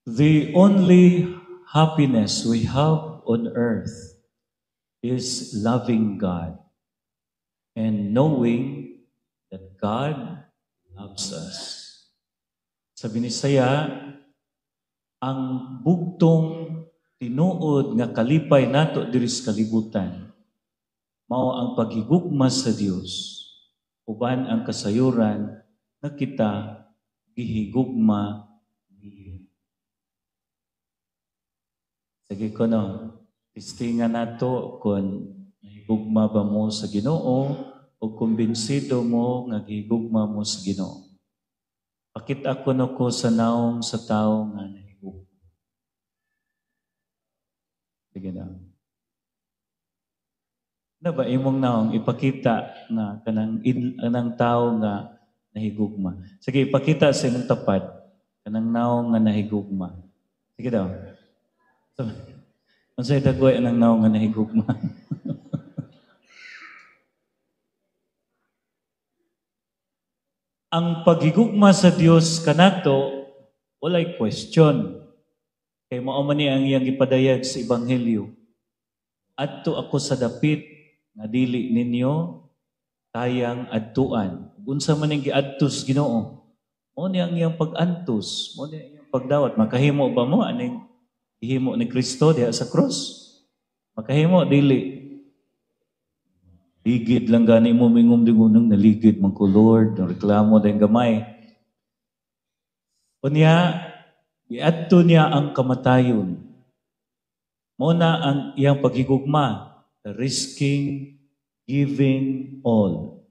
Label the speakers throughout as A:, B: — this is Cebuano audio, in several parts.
A: The only happiness we have on earth is loving God and knowing that God loves us. Sa Binisaya, ang bugtong tinuod nga kalipay nato diri sa kalibutan mao ang paghigugma sa Dios uban ang kasayuran nga kita gihigugma niya. Sige ko no, testingan nato kung nahigugma ba mo sa Ginoo o kumbinsido mo nga gihigugma mo sa Ginoo. Pakita ko no ko sa naong sa tao nga nahigugma. Sige na. Na ba imong naong ipakita nga kanang tao nga nahigugma? Sige, ipakita sa imong tapad kanang naong nga nahigugma. Sige daw. So, unsay dagway anang naong nga nahigugma? Ang paghigugma sa Dios kanato walay question. Kay mao man ni ang iyang gipadayag sa ebanghelyo. Adto ako sa dapit nga dili ninyo kayang adtuan. Unsa man ning giadtos Ginoo? Mao ni ang iyang pag-antos, mao ni ang iyang pagdawat. Makahimo ba mo aning gihimo ni Kristo diha sa krus? Makahimo dili? Ligid lang gani mo mingom di nang naligid man ko, Lord, reklamo din gamay. Unya, giadto niya ang kamatayon. Mao na ang iyang paghigugma, risking giving all.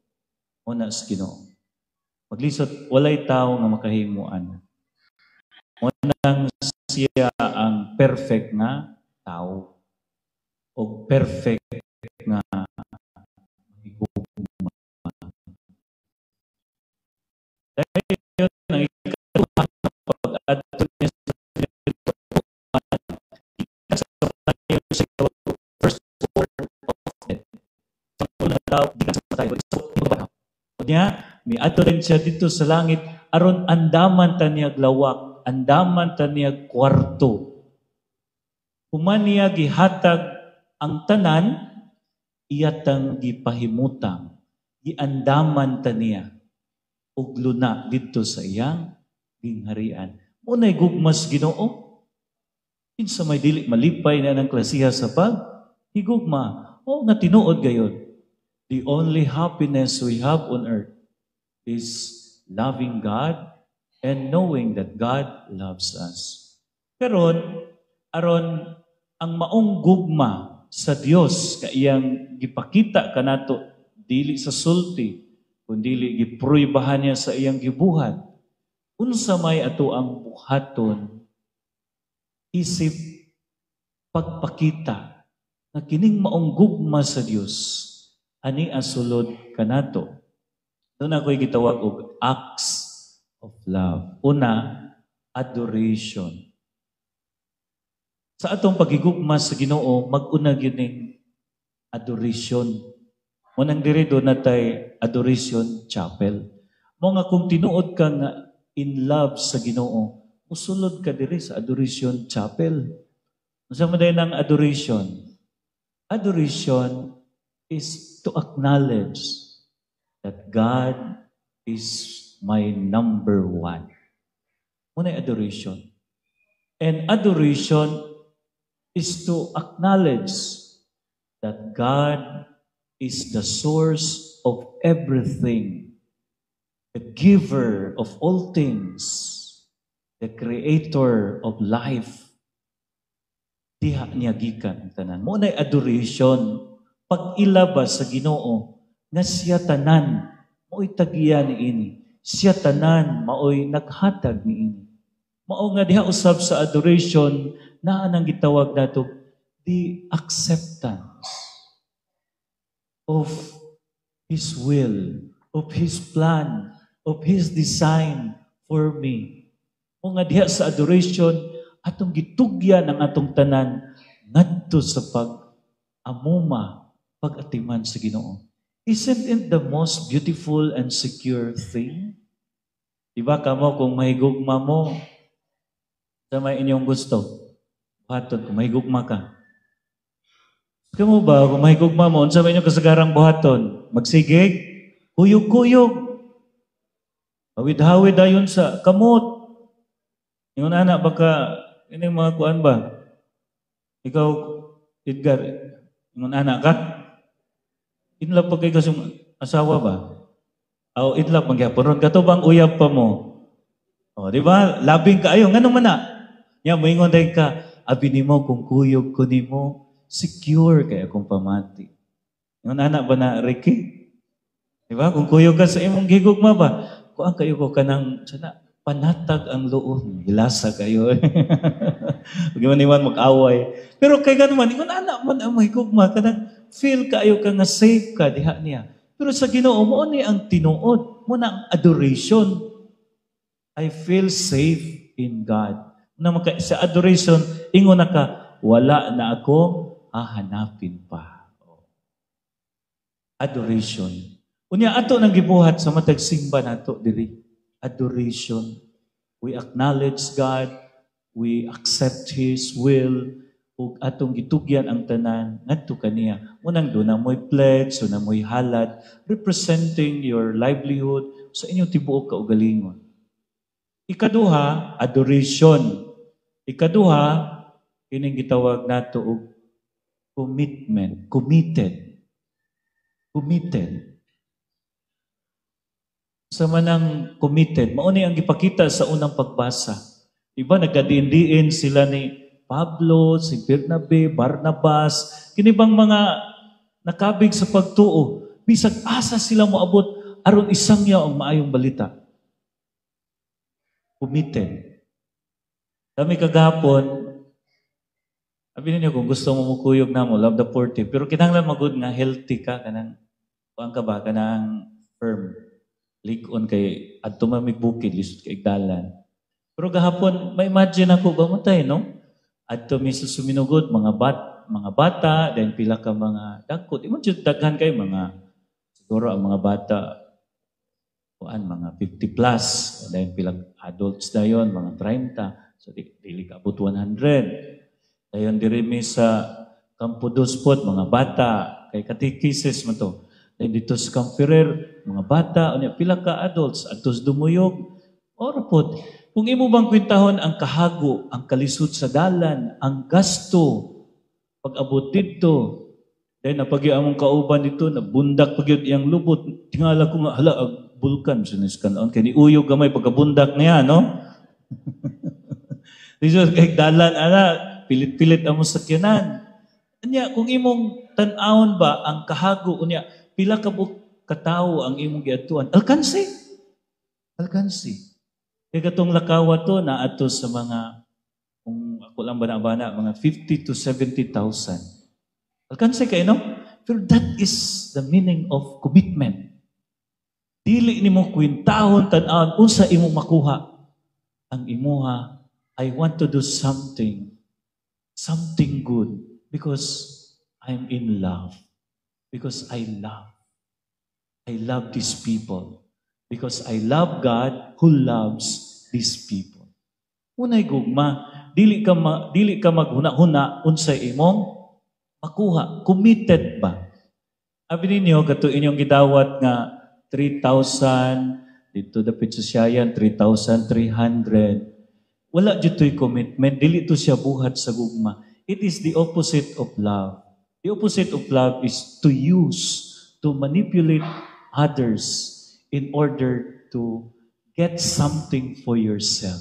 A: Mao na sa Ginoo. Maglisod, walay tao nga makahimo ana. Mao nang siya ang perfect nga tao o perfect nga higugma. Dahil ang ikaduha, pag-adto niya sa first born of death. Sa unang tao, gikan sa patay. Niya, miadto rin siya dito sa langit aron andaman ta niya lawak, andaman ta niya kwarto. Human niya gihatag ang tanan, iyatang gipahimutang, giandaman ta niya og luna didto sa iyang gingharian. Muna'y gugmas Ginoo. Kinsa may dili malipay na ng klasiha sa paghigugma. O nga tinuod gayod. The only happiness we have on earth is loving God and knowing that God loves us. Karon, aron ang maong gugma sa Dios ka iyang gipakita kanato dili sa sulti kundi gipruibahan niya sa iyang gibuhat. Unsa may ato ang buhaton isip pagpakita nga kining maong gugma sa Dios ani asulod kanato. Doon ako'y gitawag og acts of love. Una, adoration. Sa atong pagigugma sa Ginoo, mag-una gyud ning adoration. Munang diri do natay adoration chapel. Mo nga kung tinuod ka nga in love sa Ginoo, musulod ka diri sa adoration chapel. Unsa man day nang adoration? Adoration is to acknowledge that God is my number one. Muna adoration. And adoration is to acknowledge that God is the source of everything, the giver of all things, the creator of life. Diha niya gikan ang tanan. Mo na'y adoration, pag-ilaba sa Ginoo nga siya tanan mao'y tagiya niini. Siya tanan mao'y naghatag niini. Mao nga diha usab sa adoration naa nang gitawag nato the acceptance of His will, of His plan, of His design for me. Mao nga diha sa adoration atong gitugyan ang atong tanan ngadto sa pag-amuma, pag-atiman sa Ginoo. Isn't it the most beautiful and secure thing? Diba kamo kung mahigugma mo, Sa may inyong gusto buhaton kung mahigugma ka? Kamo ba, kung mahigugma mo, unsa may inyong kasagarang buhaton? Magsigig? Kuyog-kuyog. Hawid-hawid dayon sa kamot. Ingon ana baka ini mga kuan ba? Ikaw, Edgar, ingon ana ka? In love pa kay ka sa asawa ba? Aw, in love man gyapon ron kato bang uyab pa mo? O, di ba? Labing kaayo ngano man na? Nya moingon day ka, abi nimo kung kuyog ko nimo, secure kay akong pamati. Ingon ana ba na, Ricky? Di ba? Kung kuyog ka sa imong gigugma ba? Kuan kayo ko kanang sana panatag ang loob. Hilasa kayo. Huwag man iwan mag-away. Pero kay ganun man, ingon ana man ang mahigugma kanang feel kayo ka nga safe ka diha niya. Pero sa Ginoo mo ni ang tinuod, mo na ang adoration. I feel safe in God. Na maka, sa adoration, ingon na ka, wala na akong hahanapin pa. Adoration. Unya ato nang gibuhat sa matag simba nato diri. Adoration. We acknowledge God, we accept His will, ug atong gitugyan ang tanan ngadto kaniya. Munang duna mo'y pledge, duna mo'y halad, representing your livelihood sa inyong tibuok kaugalingon. Ikaduha, adoration. Ikaduha, kining gitawag nato og commitment, committed. Committed. Sa manang committed, mao ni ang gipakita sa unang pagbasa. Diba, nagkadiin-diin sila ni Pablo, si Bernabe, Barnabas, kini bang mga nakabig sa pagtuo, bisag asa sila moabot aron isangyaw ang maayong balita. Committed. Kami kagahapon, sabi ninyo kung gusto mo mukuyog na mo, love the 40, pero kinahanglan magud nga healthy ka, kanang, kuan ka ba, kanang firm. Lig-on kay adto man mig bukid, lisod kay dalan. Pero gahapon, ma-imagine ako ba matay, no? Adto mi sa Suminugod, mga bata, then pila ka mga dagkot. Imo jud daghan kay mga siguro ang mga bata kuan mga 50 plus, then pila adults dayon mga 30. So di, dili ka abot 100. Dayon diri mi sa Campo Dos pod mga bata kay catechesis man to. Then dito sa Camp Ferrer, mga bata, unya pila ka adults adto sa Dumuyog. Ora pod. Kung imo bang kwentahon ang kahago, ang kalisod sa dalan, ang gasto, pag-abot dito, then napagyo among kauban dito, nabundak pag yun iyang lubot, tingala ko nga, hala, ag bulkan, siniskan kay ni uyog gamay pagkabundak niya, no? Dito kay dalan, ana, pilit-pilit ang sakyanan. Anya, kung imong tan-awon ba ang kahago, unya, pila ka buok katawo ang imong giadtuan, alkansi. Alkansi. Kaya katong lakawa to na ato sa mga, kung ako lang bana-bana, mga 50 to 70,000. Alkansi kayo, no? Pero that is the meaning of commitment. Dili nimo kwintahon tan-awon unsa imong makuha. Ang imuha, I want to do something, something good because I'm in love. Because I love. I love these people. Because I love God who loves these people. Unay gugma, dili ka maghuna-huna unsay imong makuha. Committed ba? Abi ninyo kato inyong gidawat nga 3,000 dito dapit sa Siayan 3,300. Wala dito'y commitment, dili to siya buhat sa gugma. It is the opposite of love. The opposite of love is to use, to manipulate others in order to get something for yourself.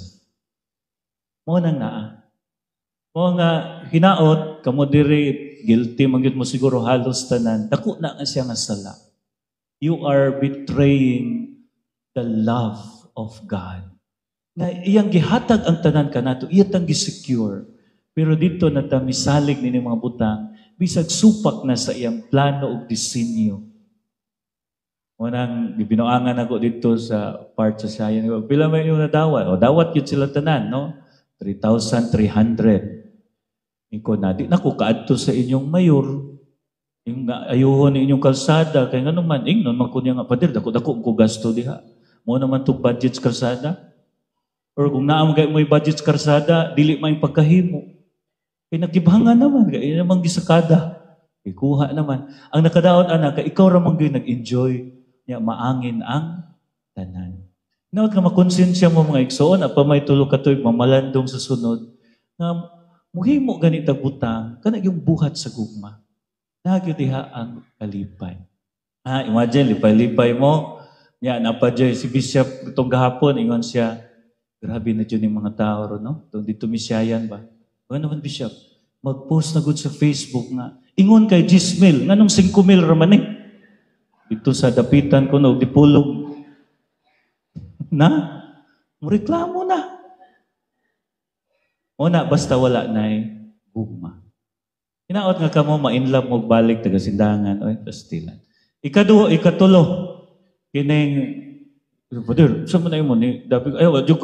A: Mo nang naa. Mo nga hinaot kamo diri guilty man gyud mo siguro halos tanan. Dako na nga siya nga sala. You are betraying the love of God. Na iyang gihatag ang tanan kanato, iya tang gisecure. Pero dito na ta misalig nini mga butang, bisag supak na sa iyang plano ug disenyo. Unang gibinuangan ako dito sa part sa Sayan. Pila may inyong nadawat? O dawat yun sila tanan, no? 3,300. Iko na, di na ko kaadto sa inyong mayor. Yung ayuhon inyong kalsada, kay nga naman, ingnon man ko niya nga, pader, dako-dako ko gasto diha. Mo naman itong budget sa kalsada. Or kung naa man kay mo'y budget sa karsada, dili may pagkahimo. Kay nagibhangan naman, kay namang gisakada. Ikuha naman. Ang nakadaot ana kay ikaw ra man gyud nag-enjoy. Nya maangin ang tanan. Hinaot nga makonsensya mo, mga igsoon, apa may 3 ka tuig mamalandong sa sunod, nga muhimo ganita butang, kana yung buhat sa gugma. Naa gyud diha ang kalipay. Ah, imagine, lipay-lipay mo. Ya, napa si Bishop itong gahapon, ingon siya, "Grabe na dyan yung mga tao ro, no? Itong dito Misyayan ba?" Ano naman, Bishop? "Mag-post na gud sa Facebook nga, ingon kay 10 mil, nganong 5 mil raman eh?" Dito sa dapitan ko, no, dipulog. Na? Mureklamo na. O na, basta wala na eh, gugma. Hinaot nga kamo ma-inlove mo balik taga Sindangan, oy, pastilan. Ikaduha, ikatulo, kining "Father, sa man mo ni dapat ay wa jud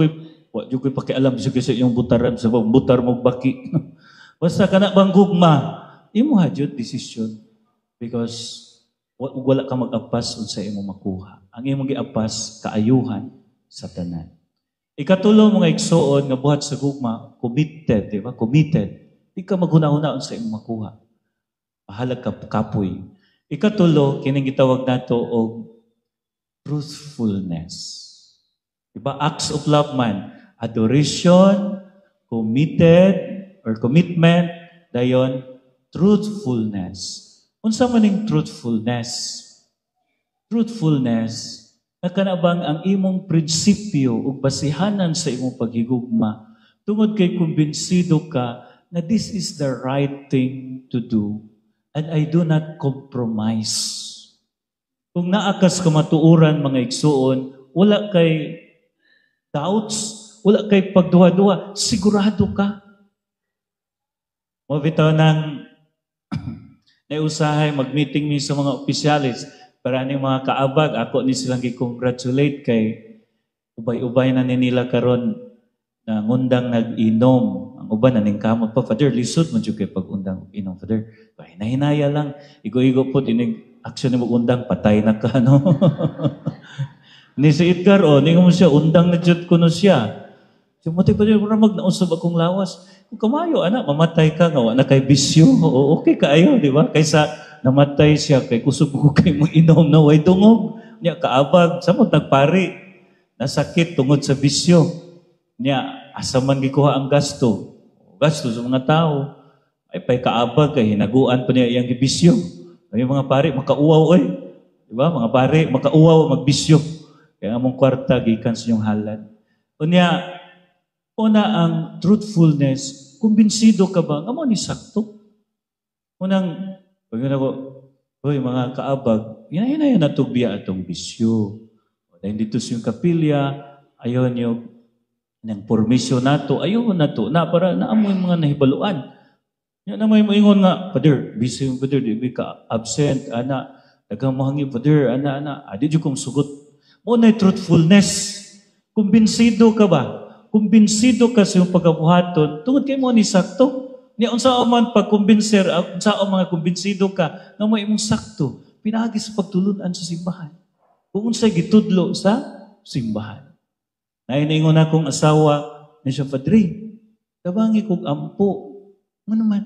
A: ko'y pakialam sa kasi yung butaran sa butar mo baki." Basta kana bang gugma, imo ha jud desisyon because wala ka mag-apas unsa imo makuha. Ang imong giapas, kaayuhan sa tanan. Ikatulo, mga igsoon, nga buhat sa gugma, committed, di ba? Committed. Di ka maghuna-huna unsa imong makuha. Bahalag ka kapoy. Ikatulo, kining gitawag nato og truthfulness. Diba? Acts of love man. Adoration, committed, or commitment, dayon, truthfulness. Unsa man ning truthfulness? Truthfulness, na kana bang ang imong prinsipyo ug basihanan sa imong paghigugma tungod kay kumbinsido ka na this is the right thing to do and I do not compromise. Kung naa kas kamatuoran, mga igsuon, wala kay doubts, wala kay pagduha-duha, sigurado ka. Mo bitaw nang nausahay mag-meeting mi sa mga opisyalis para ni mga kaabag, ako ni silang gi-congratulate kay ubay-ubay na ni nila karon na ngundang nag-inom. Ang uban na ning kamot pa, "Father, lisod man jud kay pag-undang og inom, Father." Pahinay-hinaya lang. Igo-igo po, inig action ni mo undang, patay na ka, no? Ni si Edgar, oh, ni mo siya, undang na jud kuno siya. So, matay pa din, mag nausab akong lawas. Kung kamayo, anak, mamatay ka nga, wa na kay bisyo. O, okay kaayo, di ba? Kaysa namatay siya, kay kusog ko kay mo inom na way dungog. Niya, kaabag, samot nagpari. Nasakit tungod sa bisyo. Niya, asa man gikuha ang gasto? Gasto sa mga tao. Ay, pay kaabag, kay hinaguan pa niya iyang gibisyo. Ay, mga pari, makauwaw, oy. Di ba? Mga pari, makauwaw, magbisyo. Kaya among kwarta, gikan sa inyong halad. Unya, una ang truthfulness, kumbinsido ka ba, nga mo ni sakto? Unang, pag ako, "Hoy, mga kaabag, hinay na biya atong bisyo. Dahil dito sa yung kapilya, ayaw niyo ng permisyo nato, ayaw na to, na para naamoy mga nahibaluan." Ya na may moingon nga, "Father, busy yung Father, di ka absent, ana, daghang mahangyo, Father, ana, ana, adi jud kong sugot." Mo na truthfulness. Kumbinsido ka ba? Kumbinsido ka sa iyong pagkabuhaton, tungod kay mo ni sakto. Ni unsa man pagkumbinser, unsa mga kumbinsido ka nga mo imong sakto, pinaagi sa pagtulunan sa simbahan. Kung unsay gitudlo sa simbahan. Naingon akong asawa ni siya, "Padre, tabangi kog ampo." Nga naman,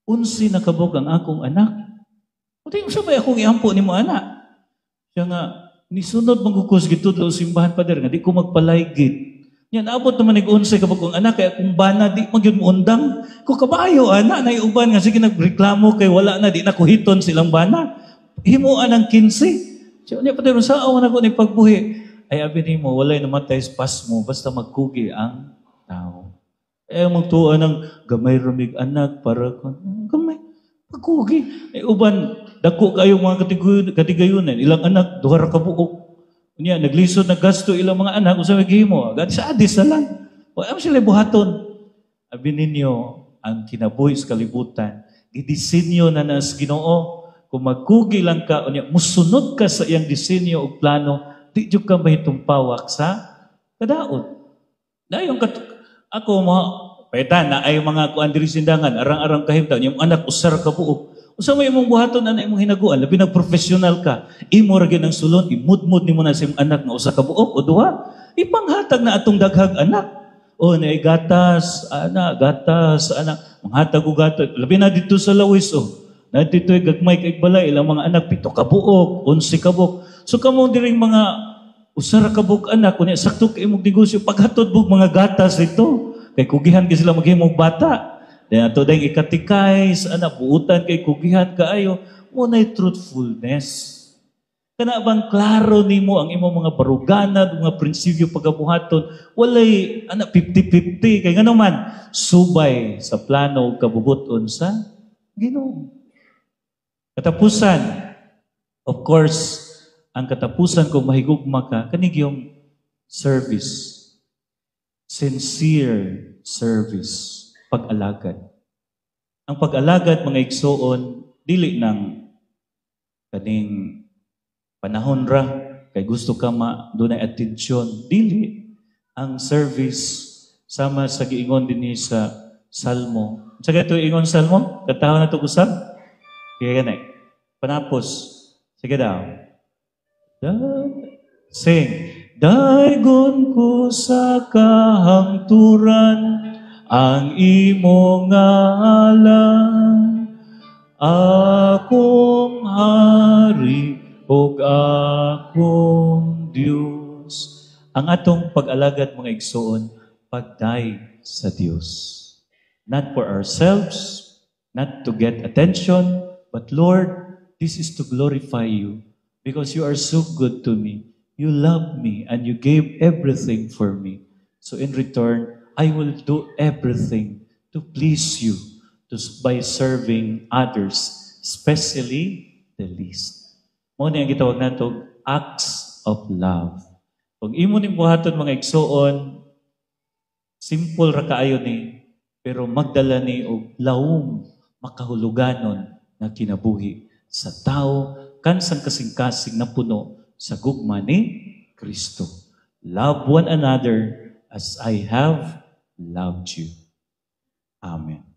A: 11 na kabuk ang akong anak. Uti mo siya ba akong iampo ni mo anak? Siya nga, "Nisunod magukos gitudlo sa simbahan, Father, nga di ko magpalaygit. Yan, abot naman nig 11 kabuk ang anak, kaya kung bana, di magyud mo undang. Kung kabayo, anak, naiuban nga, sige nagreklamo kay wala na, di na kuhiton silang bana. Himuan ang 15. Siya, niya, Father, sa awan ako ni pagbuhi." Ay, abi nimo, walay namatay sa pas mo, basta magkugi ang tao. Eh, magtuwa ng gamay ramig anak para gamay. Pagkugi. Eh, uban, dako kayo mga katigayunan. Ilang anak, 2 ra ka buok. Unya, naglisod na gasto ilang mga anak, usa may gihimo. Gadi sa adis na lang. Wa sila buhaton. Abi ninyo, ang kinabuhi sa kalibutan, gidisenyo na na sa Ginoo. Kung magkugi lang ka, unya, musunod ka sa iyang disenyo o plano, di jud ka mahitumpawak sa kadaot. Dayon ako mo paitan na ay mga kuan diri sindangan, arang-arang kahimtang yung anak 1 ka buok. Unsa may imong buhaton ana imong hinaguan, labi nag professional ka. Imo ra gyud ang sulon, imudmud nimo na sa imong anak nga 1 ka buok o 2. Ipanghatag na atong daghag anak. O, na gatas, ana, gatas, ana, manghatag og gatas. Labi na dito sa Lawis, oh. Na dito gagmay kay balay, ilang mga anak, 7 ka buok, 11 ka buok. So kamo diring mga 1 ra ka buok anak, kunya sakto kay imong negosyo, paghatod bug mga gatas dito. Kay kugihan kay sila maghimog bata. Then ato dayong ikatikay, ana, buutan kay kugihan kaayo. Mao na'y truthfulness. Kana bang klaro nimo ang imong mga baruganan, mga prinsipyo pagabuhaton, walay ana 50-50 kay ngano man subay sa plano ug kabubuton sa Ginoo. Katapusan, of course, ang katapusan kung mahigugma ka, kanig yung service. Sincere service, pag-alagad. Ang pag-alagad, mga igsoon, dili nang kaning panahon ra kay gusto ka ma dunay atensyon, dili. Ang service sama sa giingon dinhi sa Salmo. Sa kato ingon Salmo, katahon na to usab. Sige gani. Panapos. Sige daw. Da, sing. Daygon ko sa kahangturan ang imong ngalan, akong hari ug akong Dios. Ang atong pag-alagad, mga igsoon, pagdayeg sa Dios. Not for ourselves, not to get attention, but Lord, this is to glorify you because you are so good to me. You love me and you gave everything for me. So in return, I will do everything to please you by serving others, especially the least. Mao ni ang gitawag nato acts of love. Kung imo ning buhaton, mga igsoon, simple ra kaayo ni, pero magdala ni og lawom makahuluganon nga kinabuhi sa tao kansang kasing-kasing napuno sa gugma ni Kristo. Love one another as I have loved you. Amen.